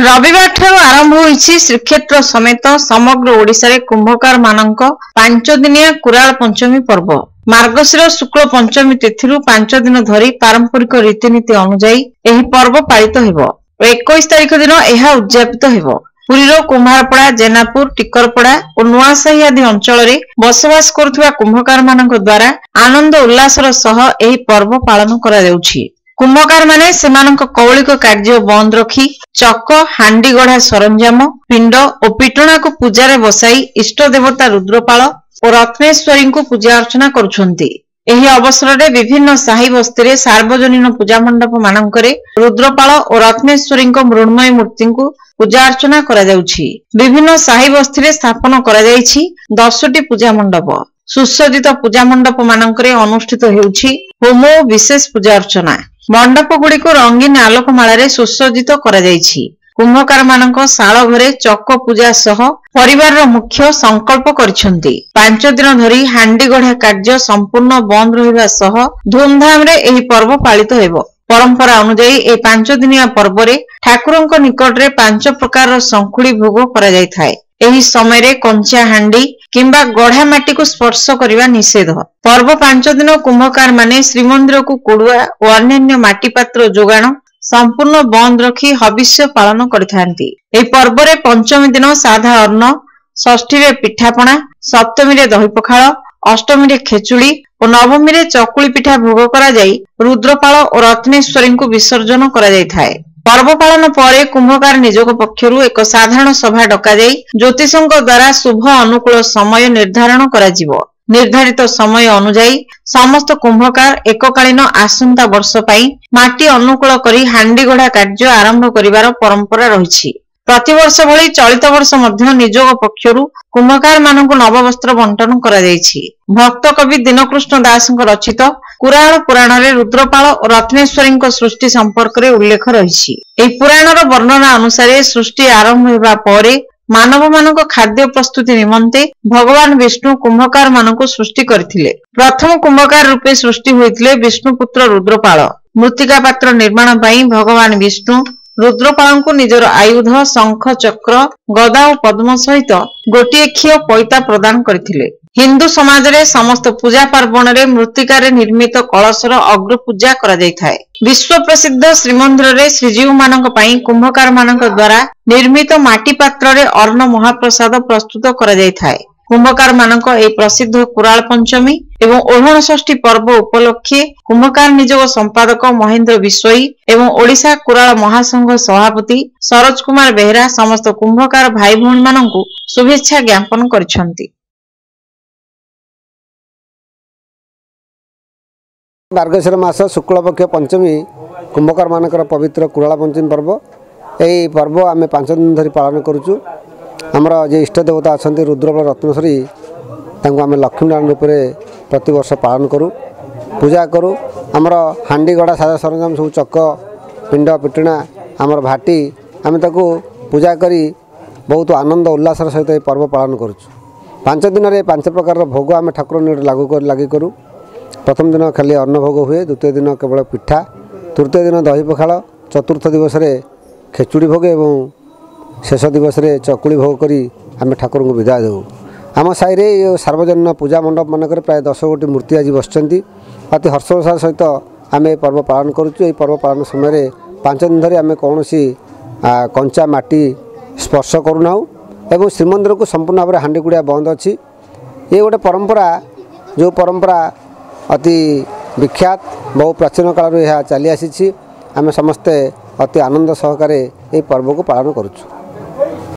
ରବିବାରଠାରୁ ଆରମ୍ଭ ହୋଇଛି ଶ୍ରୀକ୍ଷେତ୍ର ସମେତ ସମଗ୍ର ଓଡ଼ିଶାରେ କୁମ୍ଭକାରମାନଙ୍କ 5 ଦିନିଆ କୁରାଳ ପଞ୍ଚମୀ ପର୍ବ। ମାର୍ଗଶିର ଶୁକ୍ଳ ପଞ୍ଚମୀ ତିଥିରୁ 5 ଦିନ ଧରି ପାରମ୍ପରିକ ରୀତିନୀତି ଅନୁଯାୟୀ ଏହି ପର୍ବ ପାଳିତ ହେବ ଓ 21 ତାରିଖ ଦିନ ଏହା ଉଦଯାପିତ ହେବ। ପୁରୀର କୁମ୍ଭାରପଡ଼ା, ଜେନାପୁର, ଟିକରପଡ଼ା ଓ ନୂଆସାହି ଆଦି ଅଞ୍ଚଳରେ ବସବାସ କରୁଥିବା କୁମ୍ଭକାରମାନଙ୍କ ଦ୍ୱାରା ଆନନ୍ଦ ଉଲ୍ଲାସର ସହ ଏହି ପର୍ବ ପାଳନ କରାଯାଉଛି। କୁମ୍ଭକାରମାନେ ସେମାନଙ୍କ କୌଳିକ କାର୍ଯ୍ୟ ବନ୍ଦ ରଖି ଚକ, ହାଣ୍ଡି ଗଢା ସରଞ୍ଜାମ, ପିଣ୍ଡ ଓ ପିଟଣାକୁ ପୂଜାରେ ବସାଇ ଇଷ୍ଟ ଦେବତା ରୁଦ୍ରପାଳ ଓ ରତ୍ନେଶ୍ୱରୀଙ୍କୁ ପୂଜା ଅର୍ଚ୍ଚନା କରୁଛନ୍ତି। ଏହି ଅବସରରେ ବିଭିନ୍ନ ସାହି ବସ୍ତିରେ ସାର୍ବଜନୀନ ପୂଜା ମଣ୍ଡପ ମାନଙ୍କରେ ରୁଦ୍ରପାଳ ଓ ରତ୍ନେଶ୍ୱରୀଙ୍କ ମୃଣ୍ମୟ ମୂର୍ତ୍ତିଙ୍କୁ ପୂଜା ଅର୍ଚ୍ଚନା କରାଯାଉଛି। ବିଭିନ୍ନ ସାହି ବସ୍ତିରେ ସ୍ଥାପନ କରାଯାଇଛି 10ଟି ପୂଜା ମଣ୍ଡପ। ସୁସଜ୍ଜିତ ପୂଜା ମଣ୍ଡପ ମାନଙ୍କରେ ଅନୁଷ୍ଠିତ ହେଉଛି ହୋମ ଓ ବିଶେଷ ପୂଜା ଅର୍ଚ୍ଚନା। ମଣ୍ଡପ ଗୁଡ଼ିକୁ ରଙ୍ଗୀନ ଆଲୋକମାଳାରେ ସୁସଜ୍ଜିତ କରାଯାଇଛି। କୁମ୍ଭକାରମାନଙ୍କ ଶାଳ ଘରେ ଚକ ପୂଜା ସହ ପରିବାରର ମୁଖ୍ୟ ସଂକଳ୍ପ କରିଛନ୍ତି। 5 ଦିନ ଧରି ହାଣ୍ଡି ଗଢା କାର୍ଯ୍ୟ ସମ୍ପୂର୍ଣ୍ଣ ବନ୍ଦ ରହିବା ସହ ଧୁମଧାମରେ ଏହି ପର୍ବ ପାଳିତ ହେବ। ପରମ୍ପରା ଅନୁଯାୟୀ ଏହି 5 ଦିନିଆ ପର୍ବରେ ଠାକୁରଙ୍କ ନିକଟରେ 5 ପ୍ରକାରର ଶଙ୍ଖୁଳି ଭୋଗ କରାଯାଇଥାଏ। ଏହି ସମୟରେ କଞ୍ଚା ହାଣ୍ଡି କିମ୍ବା ଗଢା ମାଟିକୁ ସ୍ପର୍ଶ କରିବା ନିଷେଧ। ପର୍ବ 5 ଦିନ କୁମ୍ଭକାରମାନେ ଶ୍ରୀମନ୍ଦିରକୁ କୁଡୁଆ ଓ ଅନ୍ୟାନ୍ୟ ମାଟି ପାତ୍ର ଯୋଗାଣ ସମ୍ପୂର୍ଣ୍ଣ ବନ୍ଦ ରଖି ହବିଷ୍ୟ ପାଳନ କରିଥାନ୍ତି। ଏହି ପର୍ବରେ ପଞ୍ଚମୀ ଦିନ ସାଧା ଅନ୍ନ, ଷଷ୍ଠୀରେ ପିଠାପଣା, ସପ୍ତମୀରେ ଦହି ପଖାଳ, ଅଷ୍ଟମୀରେ ଖେଚୁଡି ଓ ନବମୀରେ ଚକୁଳି ପିଠା ଭୋଗ କରାଯାଇ ରୁଦ୍ରପାଳ ଓ ରତ୍ନେଶ୍ୱରୀଙ୍କୁ ବିସର୍ଜନ କରାଯାଇଥାଏ। ପର୍ବ ପାଳନ ପରେ କୁମ୍ଭକାର ନିଯୋଗ ପକ୍ଷରୁ ଏକ ସାଧାରଣ ସଭା ଡକାଯାଇ ଜ୍ୟୋତିଷଙ୍କ ଦ୍ୱାରା ଶୁଭ ଅନୁକୂଳ ସମୟ ନିର୍ଦ୍ଧାରଣ କରାଯିବ। ନିର୍ଦ୍ଧାରିତ ସମୟ ଅନୁଯାୟୀ ସମସ୍ତ କୁମ୍ଭକାର ଏକକାଳୀନ ଆସନ୍ତା ବର୍ଷ ପାଇଁ ମାଟି ଅନୁକୂଳ କରି ହାଣ୍ଡି ଗଢା କାର୍ଯ୍ୟ ଆରମ୍ଭ କରିବାର ପରମ୍ପରା ରହିଛି। ପ୍ରତିବର୍ଷ ଭଳି ଚଳିତ ବର୍ଷ ମଧ୍ୟ ନିଯୋଗ ପକ୍ଷରୁ କୁମ୍ଭକାରମାନଙ୍କୁ ନବବସ୍ତ୍ର ବଣ୍ଟନ କରାଯାଇଛି। ଭକ୍ତ କବି ଦୀନକୃଷ୍ଣ ଦାସଙ୍କ ରଚିତ କୁରାଳ ପୁରାଣରେ ରୁଦ୍ରପାଳ ଓ ରତ୍ନେଶ୍ୱରୀଙ୍କ ସୃଷ୍ଟି ସମ୍ପର୍କରେ ଉଲ୍ଲେଖ ରହିଛି। ଏହି ପୁରାଣର ବର୍ଣ୍ଣନା ଅନୁସାରେ ସୃଷ୍ଟି ଆରମ୍ଭ ହେବା ପରେ ମାନବମାନଙ୍କ ଖାଦ୍ୟ ପ୍ରସ୍ତୁତି ନିମନ୍ତେ ଭଗବାନ ବିଷ୍ଣୁ କୁମ୍ଭକାରମାନଙ୍କୁ ସୃଷ୍ଟି କରିଥିଲେ। ପ୍ରଥମ କୁମ୍ଭକାର ରୂପେ ସୃଷ୍ଟି ହୋଇଥିଲେ ବିଷ୍ଣୁପୁତ୍ର ରୁଦ୍ରପାଳ। ମୃତ୍ତିକା ପାତ୍ର ନିର୍ମାଣ ପାଇଁ ଭଗବାନ ବିଷ୍ଣୁ ରୁଦ୍ରପାଳଙ୍କୁ ନିଜର ଆୟୁଧ ଶଙ୍ଖ, ଚକ୍ର, ଗଦା ଓ ପଦ୍ମ ସହିତ ଗୋଟିଏ ଖିଅ ପଇତା ପ୍ରଦାନ କରିଥିଲେ। ହିନ୍ଦୁ ସମାଜରେ ସମସ୍ତ ପୂଜା ପାର୍ବଣରେ ମୃତ୍ତିକାରେ ନିର୍ମିତ କଳସର ଅଗ୍ରପୂଜା କରାଯାଇଥାଏ। ବିଶ୍ୱ ପ୍ରସିଦ୍ଧ ଶ୍ରୀମନ୍ଦିରରେ ଶ୍ରୀଜୀଉମାନଙ୍କ ପାଇଁ କୁମ୍ଭକାରମାନଙ୍କ ଦ୍ୱାରା ନିର୍ମିତ ମାଟି ପାତ୍ରରେ ଅନ୍ନ ମହାପ୍ରସାଦ ପ୍ରସ୍ତୁତ କରାଯାଇଥାଏ। କୁମ୍ଭକାରମାନଙ୍କ ଏହି ପ୍ରସିଦ୍ଧ କୁରାଳ ପଞ୍ଚମୀ ଏବଂ ଓଢ଼ଣ ଷଷ୍ଠୀ ପର୍ବ ଉପଲକ୍ଷେ କୁମ୍ଭକାର ନିଯୋଗ ସମ୍ପାଦକ ମହେନ୍ଦ୍ର ବିଷୋୟୀ ଏବଂ ଓଡ଼ିଶା କୁରାଳ ମହାସଂଘ ସଭାପତି ସରୋଜ କୁମାର ବେହେରା ସମସ୍ତ କୁମ୍ଭକାର ଭାଇ ଭଉଣୀମାନଙ୍କୁ ଶୁଭେଚ୍ଛା ଜ୍ଞାପନ କରିଛନ୍ତି। ମାର୍ଗଶିର ମାସ ଶୁକ୍ଳପକ୍ଷ ପଞ୍ଚମୀ କୁମ୍ଭକାରମାନଙ୍କର ପବିତ୍ର କୁରାଳ ପଞ୍ଚମୀ ପର୍ବ। ଏହି ପର୍ବ ଆମେ 5 ଦିନ ଧରି ପାଳନ କରୁଛୁ। ଆମର ଯେ ଇଷ୍ଟ ଦେବତା ଅଛନ୍ତି ରୁଦ୍ରପାଳ ରତ୍ନେଶ୍ୱରୀ, ତାଙ୍କୁ ଆମେ ଲକ୍ଷ୍ମୀନାରାୟଣ ରୂପରେ ପ୍ରତିବର୍ଷ ପାଳନ କରୁ, ପୂଜା କରୁ। ଆମର ହାଣ୍ଡି ଗଢ଼ା ସାଜ ସରଞ୍ଜାମ ସବୁ ଚକ, ପିଣ୍ଡ, ପିଟଣା, ଆମର ଭାଟି, ଆମେ ତାକୁ ପୂଜା କରି ବହୁତ ଆନନ୍ଦ ଉଲ୍ଲାସର ସହିତ ଏହି ପର୍ବ ପାଳନ କରୁଛୁ। 5 ଦିନରେ 5 ପ୍ରକାରର ଭୋଗ ଆମେ ଠାକୁର ନିକଟରେ ଲାଗି କରୁ। ପ୍ରଥମ ଦିନ ଖାଲି ଅନ୍ନ ଭୋଗ ହୁଏ, ଦ୍ୱିତୀୟ ଦିନ କେବଳ ପିଠା, ତୃତୀୟ ଦିନ ଦହି ପଖାଳ, ଚତୁର୍ଥ ଦିବସରେ ଖେଚୁଡ଼ି ଭୋଗ ଏବଂ ଶେଷ ଦିବସରେ ଚକୁଳି ଭୋଗ କରି ଆମେ ଠାକୁରଙ୍କୁ ବିଦାୟ ଦେଉ। ଆମ ସାହିରେ ଏ ସାର୍ବଜନୀନ ପୂଜା ମଣ୍ଡପ ମାନଙ୍କରେ ପ୍ରାୟ 10 ଗୋଟି ମୂର୍ତ୍ତି ଆଜି ବସିଛନ୍ତି। ଅତି ହର୍ଷୋଲ୍ଲାସର ସହିତ ଆମେ ଏ ପର୍ବ ପାଳନ କରୁଛୁ। ଏହି ପର୍ବ ପାଳନ ସମୟରେ 5 ଦିନ ଧରି ଆମେ କୌଣସି କଞ୍ଚା ମାଟି ସ୍ପର୍ଶ କରୁନାହୁଁ ଏବଂ ଶ୍ରୀମନ୍ଦିରକୁ ସମ୍ପୂର୍ଣ୍ଣ ଭାବରେ ହାଣ୍ଡି କୁଡ଼ିଆ ବନ୍ଦ ଅଛି। ଇଏ ଗୋଟେ ପରମ୍ପରା, ଯେଉଁ ପରମ୍ପରା ଅତି ବିଖ୍ୟାତ, ବହୁ ପ୍ରାଚୀନ କାଳରୁ ଏହା ଚାଲି ଆସିଛି। ଆମେ ସମସ୍ତେ ଅତି ଆନନ୍ଦ ସହକାରେ ଏହି ପର୍ବକୁ ପାଳନ କରୁଛୁ।